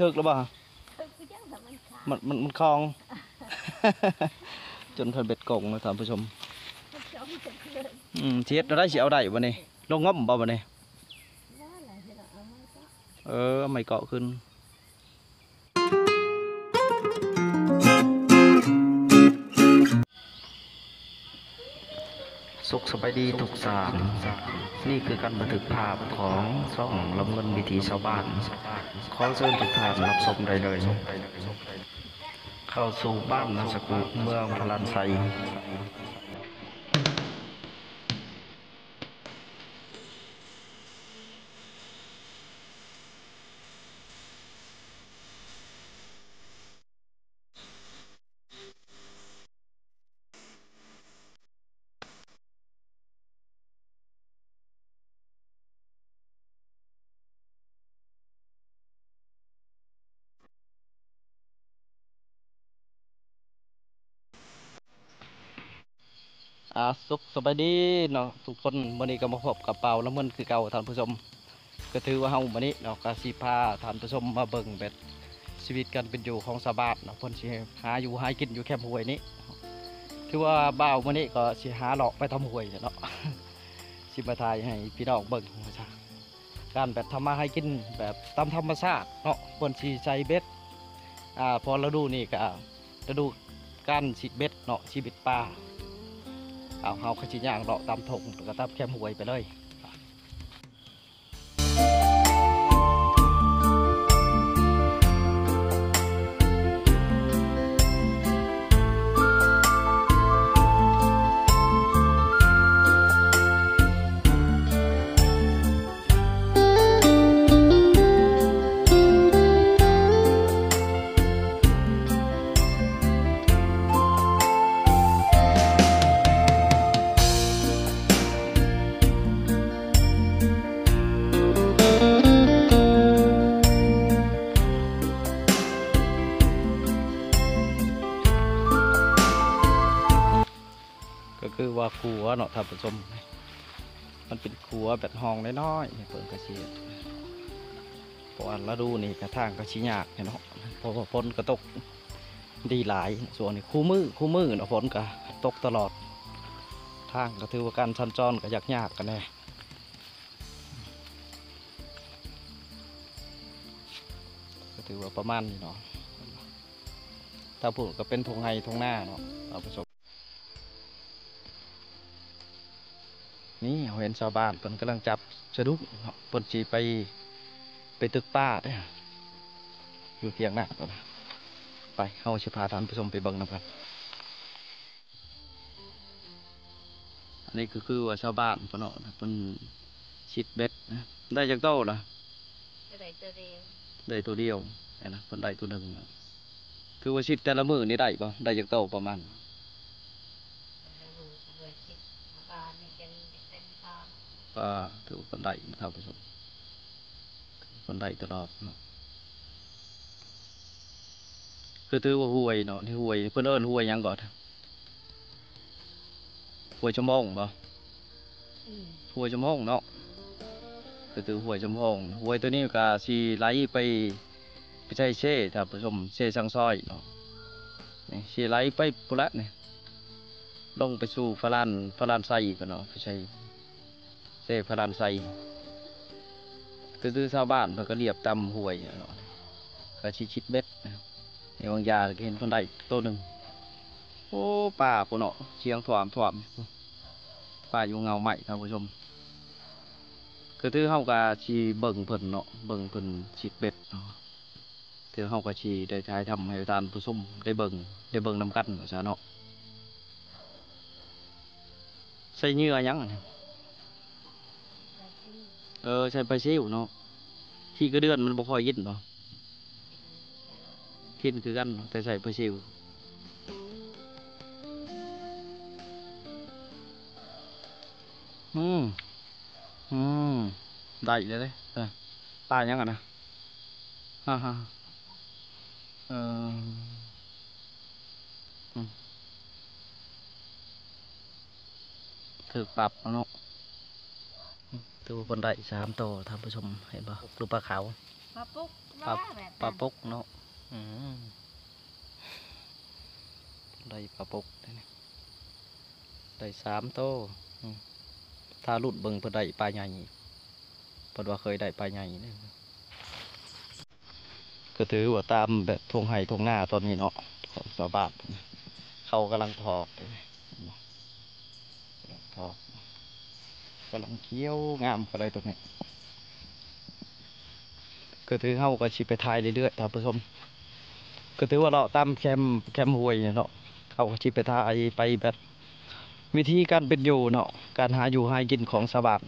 ຖືກແລ້ວບໍ່? ຖືກຄືຫຍັງ ຖ້າມັນຂາດ ມັນ ມັນ ມັນຄອງ ຈົນເພິ່ນເບັດກົງເນາະທ່ານຜູ້ຊົມ. ມັນຈອມຈະເກີນ ອືມ ຊິເຮັດແນວໃດ ຊິເອົາໄດ້ບໍ່ນີ້? ລົງງົມບໍ່ບັດນີ້? ບໍ່ແຫຼະ ຊິເອົາໄມ້ເກາະ ເອີ ເອົາໄມ້ເກາະຂຶ້ນ. ສຸກສະບາຍດີທຸກທ່ານ, ນີ້ຄືການບັນທຶກພາບຂອງຊ່ອງລຳເງິນວິຖີຊາວບ້ານ. ຂໍເຊີນທຸກທ່ານຮັບຊົມໄດ້ເລີຍ. ເຂົ້າສູ່ບ້ານນາສະກຸ ເມືອງພະລານໄຊ. ອ່າ ສຸກສະບາຍດີເນາະທຸກຄົນ, ມື້ນີ້ກໍມາພົບກັບບ່າວລຳເງິນຄືເກົ່າທ່ານຜູ້ຊົມ. ກໍຖືວ່າເຮົາມື້ນີ້ເນາະ ກໍຊິພາທ່ານຜູ້ຊົມມາເບິ່ງແບບຊີວິດການເປັນຢູ່ຂອງຊາວບ້ານເນາະ, ເພິ່ນຊິຫາຢູ່ຫາກິນຢູ່ແຄມຫ້ວຍນີ້. ຖືວ່າບ່າວມື້ນີ້ກໍຊິຫາເລາະໄປຕາມຫ້ວຍເນາະ, ຊິມາຖ່າຍໃຫ້ພີ່ນ້ອງເບິ່ງວ່າຊະ. ການແບບທຳມາຫາກິນແບບຕາມທຳມະຊາດເນາະ, ເພິ່ນຊິໃສ່ເບັດ ອ່າ ເພາະລະດູນີ້ກະລະດູການຊິດເບັດເນາະ, ຊິເບັດປາ. ເອົາ ເຮົາກໍຊິຍ່າງເລາະຕາມທົ່ງ ແລ້ວກໍຕາມແຄມຫ້ວຍໄປເລີຍ. ກໍຄືວ່າຂົວເນາະທ່ານຜູ້ຊົມ, ມັນເປັນຂົວແບບຮ່ອງນ້ອຍໆ ເພິ່ນກໍຊິ ເພາະວ່າລະດູນີ້ກະທາງກໍຊິຍາກແດ່ເນາະ, ເພາະວ່າຝົນກໍຕົກດີຫຼາຍຊ່ວງນີ້, ຄູ່ມື້ ຄູ່ມື້ເນາະ ຝົນກໍຕົກຕະຫຼອດ, ທາງກໍຖືວ່າການສັນຈອນກໍຍາກໆກັນແດ່. ກໍຖືວ່າປະມານນີ້ເນາະ, ທາງພຸ້ນກໍເປັນທົ່ງໄຮ່ທົ່ງນາເນາະທ່ານຜູ້ຊົມ. ນີ້ເຮົາເຫັນຊາວບ້ານເພິ່ນກຳລັງຈັບສະດຸ້ງເນາະ, ເພິ່ນຊິໄປ ໄປຕຶກປາເດ້, ຢູ່ພຽງນັ້ນ. ໄປ ເຮົາຊິພາທ່ານຜູ້ຊົມໄປເບິ່ງນຳກັນ. ອັນນີ້ກໍຄືວ່າຊາວບ້ານເພິ່ນເນາະ ເພິ່ນຊິດເບັດ. ໄດ້ຈັກໂຕລະ? ໄດ້ໂຕດຽວ ໄດ້ໂຕດຽວ. ອັນນັ້ນເພິ່ນໄດ້ໂຕໜຶ່ງ. ຄືວ່າຊິດແຕ່ລະມື້ນີ້ໄດ້ບໍ່? ໄດ້ຈັກໂຕປະມານ? ກໍຖືວ່າເພິ່ນໄດ້ເນາະທ່ານຜູ້ຊົມ, ເພິ່ນໄດ້ຕະຫຼອດເນາະ. ຄືຖືວ່າຫ້ວຍເນາະ, ໃນຫ້ວຍ ເພິ່ນເອີ້ນຫ້ວຍຫຍັງເກາະ? ຫ້ວຍຊະໂມງບໍ່? ອືມ ຫ້ວຍຊະໂມງເນາະ, ກໍຄືຫ້ວຍຊະໂມງ. ຫ້ວຍໂຕນີ້ກໍຊິໄຫຼໄປ ໄປໃສ່ເຊ ທ່ານຜູ້ຊົມ, ເຊສັງຊອຍເນາະ. ນີ້ຊິໄຫຼໄປພຸ້ນລະນີ້, ລົງໄປສູ່ພະລານ ພະລານໄຊພຸ້ນເນາະ, ໄປໃສ່ເຊພະລານໄຊ. ຄື ຄືຊາວບ້ານເພິ່ນກໍລຽບຕາມຫ້ວຍເນາະ, ກໍຊິຊິດເບັດ. ໃນບາງຢ່າກໍເຫັນເພິ່ນໄດ້ໂຕໜຶ່ງ. ໂອ້ ປາພຸ້ນເນາະ, ສຽງຖ້ວມໆ, ປາຢູ່ເຫງົ້າໄມ້ທ່ານຜູ້ຊົມ. ຄືຖືເຮົາກໍຊິເບິ່ງເພິ່ນເນາະ, ເບິ່ງເພິ່ນຊິດເບັດເນາະ. ຖືເຮົາກໍຊິໄດ້ຖ່າຍທຳໃຫ້ທ່ານຜູ້ຊົມໄດ້ເບິ່ງ ໄດ້ເບິ່ງນຳກັນວ່າຊະເນາະ. ໃສ່ເຫຍື່ອຫຍັງ? ເອີ ໃສ່ປາຊິວເນາະ. ຂີ້ກະເດືອນມັນບໍ່ຄ່ອຍກິນບໍ່? ກິນຄືກັນ ແຕ່ໃສ່ປາຊິວ. ອືມ ອືມ ໄດ້ແລ້ວເດ້. ເອີ ປາຫຍັງຫັ້ນນະ? ຮະ ຮະ ເອີ ອືມ ຖືກປັບເນາະ. ຖືວ່າເພິ່ນໄດ້ສາມໂຕທ່ານຜູ້ຊົມ ເຫັນບໍ່? ຄືປາຂາວ. ປາປົກ ປາ ວ່າແບບນັ້ນ ປາປົກເນາະ. ອືມ ໄດ້ປາປົກໄດ້ ໄດ້ສາມໂຕ. ອືມ ຖ້າລຸ້ນເບິ່ງເພິ່ນໄດ້ປາໃຫຍ່ ເພິ່ນວ່າເຄີຍໄດ້ປາໃຫຍ່ເດ້. ກໍຖືວ່າຕາມແບບທົ່ງໄຮ່ທົ່ງນາຕອນນີ້ເນາະ ຂອງຊາວບ້ານ ເຂົາກຳລັງຖອກ ກຳລັງຖອກ ກຳລັງຂຽວງາມເຂົ້າໄດ້ຕົວນີ້. ກໍຖືເຮົາກໍຊິໄປຖ່າຍເລື້ອຍໆ ທ່ານຜູ້ຊົມ. ກໍຖືວ່າເລາະຕາມແຄມ ແຄມຫ້ວຍເນາະ ເຮົາກໍຊິໄປຖ່າຍໄປແບບວິທີການເປັນຢູ່ເນາະ ການຫາຢູ່ຫາກິນຂອງຊາວບ້ານ.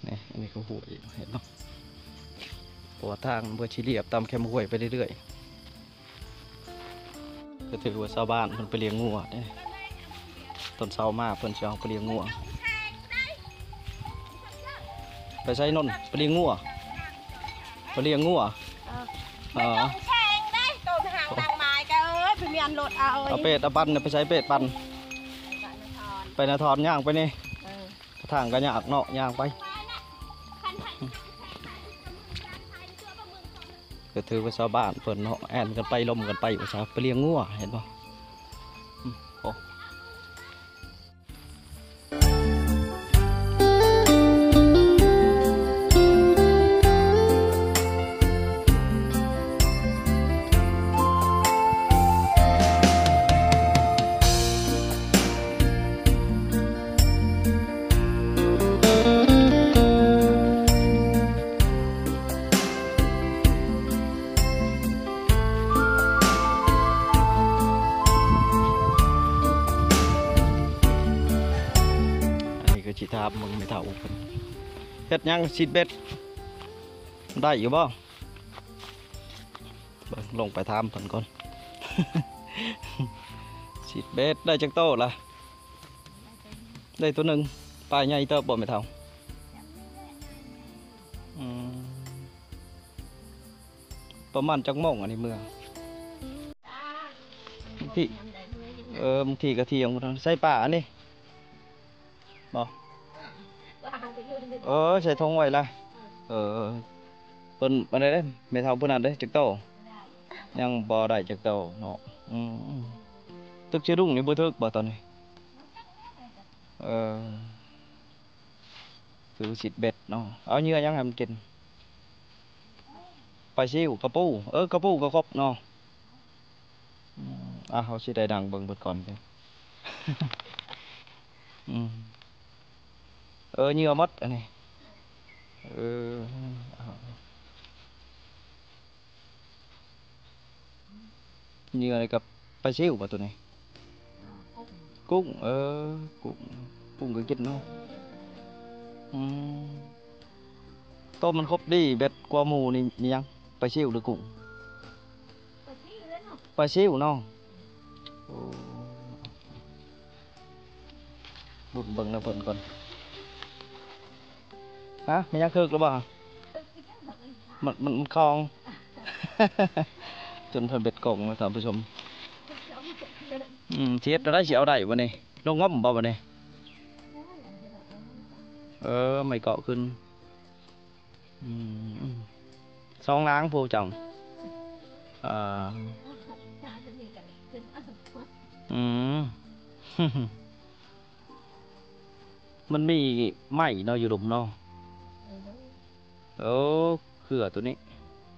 ນີ້ ອັນນີ້ກໍຫ້ວຍ ເຫັນເນາະ ເພາະວ່າທາງເພິ່ນຊິລຽບຕາມແຄມຫ້ວຍໄປເລື້ອຍໆ. ກໍຖືວ່າຊາວບ້ານເພິ່ນໄປລ້ຽງງົວເດ້ ຕອນເຊົ້າມາເພິ່ນຊິເອົາໄປລ້ຽງງົວ. ໄປໃສນົນ? ໄປລ້ຽງງົວ ໄປລ້ຽງງົວ. ເອີ ເອີ ແຂງເດ້ ໂຕຫາງນາງໄມ້ກໍ ເອີຍ ໄປມ້ຽນລົດເອົາ ເອົາເປດ ເອົາປັນ ໄປໃສເປດ ປັນ? ໄປນາທອນ ໄປນາທອນ ຍ່າງໄປນີ້ ເອີ ທາງກໍຍາກເນາະ ຍ່າງໄປ. ກໍຖືວ່າຊາວບ້ານເພິ່ນເນາະ ແອນກັນໄປ ລົມກັນໄປ ວ່າຊະ ໄປລ້ຽງງົວ ເຫັນບໍ່? ອືມ ໂອ້. ອັນນີ້ກໍຊິຖາມເບິ່ງແມ່ເຖົ້າເພິ່ນ ເຮັດຫຍັງ? ສີດເບັດ ໄດ້ຢູ່ບໍ່? ເບິ່ງ ລົງໄປຖາມເພິ່ນກ່ອນ. ສີດເບັດໄດ້ຈັກໂຕລະ? ໄດ້ໂຕໜຶ່ງ. ປາໃຫຍ່ເຕີບບໍ່ແມ່ເຖົ້າ? ອືມ ປະມານຈັກໂມງອັນນີ້ເມືອ? ບາງທີ ເອີ ບາງທີກໍທ່ຽງ. ໃສ່ປາອັນນີ້ບໍ່? ເອີ ໃສ່ຖົງໄວ້ລະ. ເອີ ເພິ່ນ ອັນໃດເດ້ ແມ່ເຖົ້າຜູ້ນັ້ນເດ້ ຈັກໂຕ? ຍັງບໍ່ໄດ້ຈັກໂຕເນາະ. ອືມ ຕຶກຊິລຸງນີ້ບໍ່ຖືກບໍ່ຕອນນີ້? ເອີ ຖືສິດເບັດເນາະ. ເອົາເຫຍື່ອຫຍັງໃຫ້ມັນກິນ? ປາຊິວ ກະປູ. ເອີ ກະປູກໍຄົບເນາະ. ອືມ ອ່ະ ເຮົາຊິໄດ້ນັ່ງເບິ່ງເພິ່ນກ່ອນເດ້. ອືມ ເອີ ເຫຍື່ອໝົດອັນນີ້. ເອີ ເອົາ ເຫຍື່ອນີ້ກໍປາຊິວບໍ່ໂຕນີ້? ກຸ້ງ ເອີ ກຸ້ງ ກຸ້ງກໍກິນເນາະ. ອືມ ໂຕມັນຄົບດີເບັດກວ່າໝູ່ນີ້ມີຫຍັງ? ປາຊິວຫຼືກຸ້ງ? ປາຊິວເນາະ. ໂອ້ ລຸ້ນເບິ່ງນຳເພິ່ນກ່ອນ. ຮະ ແມ່ນຫຍັງ ຖືກຫຼືບໍ່? ມັນ ມັນ ມັນຄອງ ຈົນເພິ່ນເບັດກົງນະທ່ານຜູ້ຊົມ. ອືມ ຊິເຮັດແນວໃດ ຊິເອົາໄດ້ບໍ່ນີ້? ລົງງົມບໍ່ບັດນີ້? ເອີ ໄມ້ເກາະຂຶ້ນ. ອືມ ສອງຫຼັງຜູ້ເຈົ້າ. ເອີ ອືມ ມັນມີໄມ້ເນາະ ຢູ່ລຸ່ມເນາະ. ໂອ້ ເຄືອໂຕນີ້.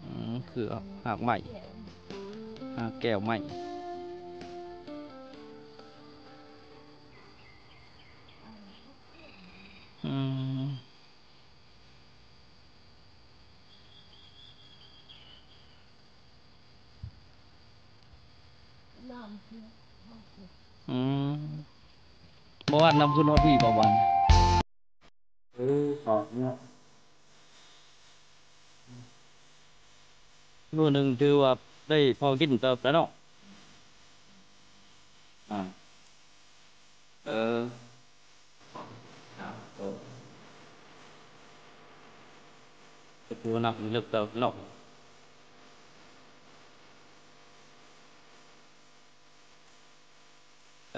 ອືມ ເຄືອຮາກໄມ້ ຮາກແກ້ວໄມ້. ອືມ ອືມ ບໍ່ວ່ານຳຂຶ້ນຮອດພີ້ບໍ່ວັນ. ເອີ ເນາະ ມື້ໜຶ່ງຖືວ່າໄດ້ພໍກິນເຕີບແລ້ວເນາະ. ອ່າ ເອີ ກໍຖືວ່າໜັກເລິກເຕີບເນາະ.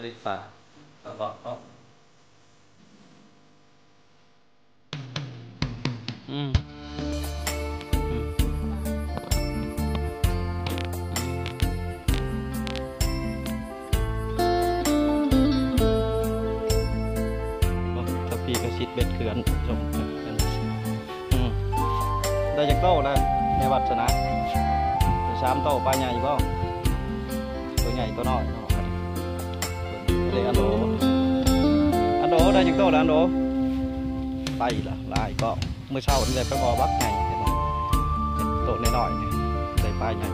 ລິດປາ ອືມ ອືມ ໂອ້ ທາງພີ້ກະຊິດເບັດເຂື່ອນ ຊົມ ອືມ ໄດ້ຈັກໂຕແລ້ວ ໃນວັດຊະນະ? ໄດ້ສາມໂຕ ປາໃຫຍ່ບໍ່? ໂຕໃຫຍ່ໂຕນ້ອຍເນາະ ເດ້ ອັນໂດ ອັນໂດ ໄດ້ຈັກໂຕແລ້ວ ອັນໂດ? ໄປລະ ຫຼາຍກໍ ມື້ເຊົ້ານີ້ແຫຼະ ໄປພໍບັກໃຫຍ່ ໂຕນ້ອຍໆ ໄດ້ປາໃຫຍ່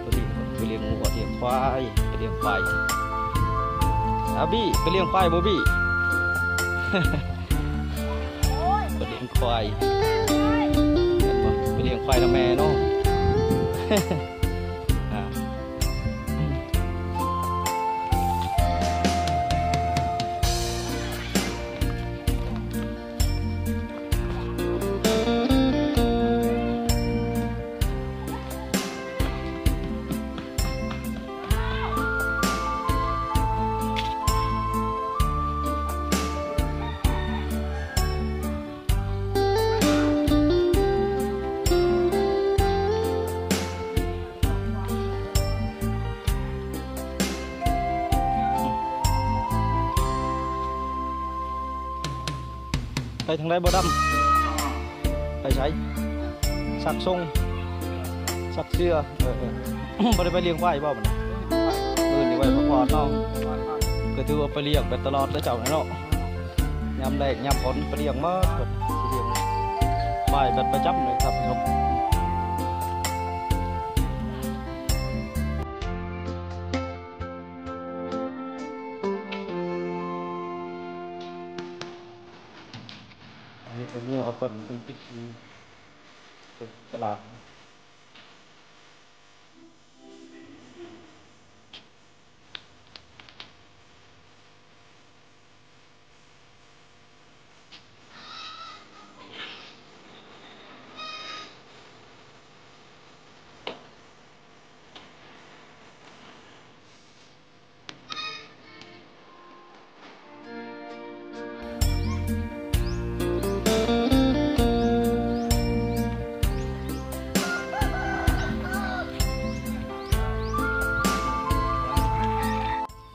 ໂຕນີ້ໄປລ້ຽງງົວ ລ້ຽງຄວາຍ ໄປລ້ຽງຄວາຍ ອາ ບີ ໄປລ້ຽງຄວາຍບໍ່ບີ? ໄປລ້ຽງຄວາຍ ເຫັນບໍ່? ໄປລ້ຽງຄວາຍນຳແມ່ເນາະ ອາ. ໄປທາງໃດບໍ່ດຳ? ໄປໃສ? ຊັກຊົງ ຊັກເສື້ອ ເອີ ເອີ ບໍ່ໄດ້ໄປລ້ຽງຄວາຍບໍ່? ມື້ນີ້ໄວ້ພັກຜ່ອນເນາະ ກໍຖືວ່າໄປລ້ຽງໄປຕະຫຼອດເດີເຈົ້ານີ້ເນາະ ຍາມແລ້ງຍາມຝົນໄປລ້ຽງໝົດ ຊິລ້ຽງຄວາຍແບບປະຈຳເລີຍທ່ານຜູ້ຊົມ. ອັນນີ້ເປັນເມືອງເອົາເປັນ ເປັນປິດ ເປັນຕະຫຼາດ.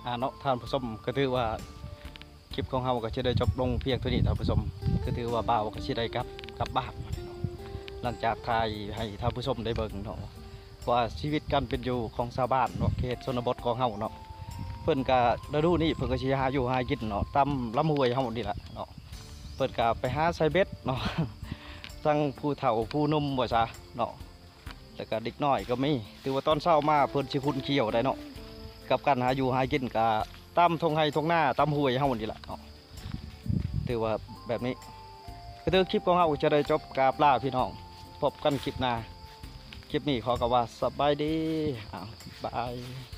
ອາ ເນາະ ທ່ານຜູ້ຊົມ ກໍຖືວ່າ ຄລິບຂອງເຮົາກໍຈະໄດ້ຈົບລົງພຽງເທົ່ານີ້ທ່ານຜູ້ຊົມ ກໍຖືວ່າບ່າວກໍຊິໄດ້ກັບ ກັບບ້ານ ຫຼັງຈາກຖ່າຍໃຫ້ທ່ານຜູ້ຊົມໄດ້ເບິ່ງເນາະ ວ່າຊີວິດການເປັນຢູ່ຂອງຊາວບ້ານເນາະ ເຂດຊົນນະບົດຂອງເຮົາເນາະ ເພິ່ນກໍ ລະດູນີ້ເພິ່ນກໍຊິຫາຢູ່ຫາກິນເນາະ ຕາມລຳຫ້ວຍເຮົານີ້ແຫຼະເນາະ ເພິ່ນກໍໄປຫາໃສ່ເບັດເນາະ ທັງຜູ້ເຖົ້າຜູ້ໜຸ່ມວ່າຊະເນາະ. ແລ້ວກະເດັກນ້ອຍກໍມີ ຖືວ່າຕອນເຊົ້າມາເພິ່ນຊິຂຸ້ນຂ້ຽວໄດ້ເນາະ ກັບການຫາຢູ່ຫາກິນກະຕາມທົ່ງໄຮ່ທົ່ງນາ ຕາມຫ້ວຍເຮົານີ້ລະເນາະ ຖືວ່າແບບນີ້ ຄືຖືຄລິບຂອງເຮົາຈະໄດ້ຈົບກາບລາພີ່ນ້ອງ ພົບກັນຄລິບໜ້າ ຄລິບນີ້ຂໍກະວ່າສະບາຍດີ ອ້າວ ບາຍ.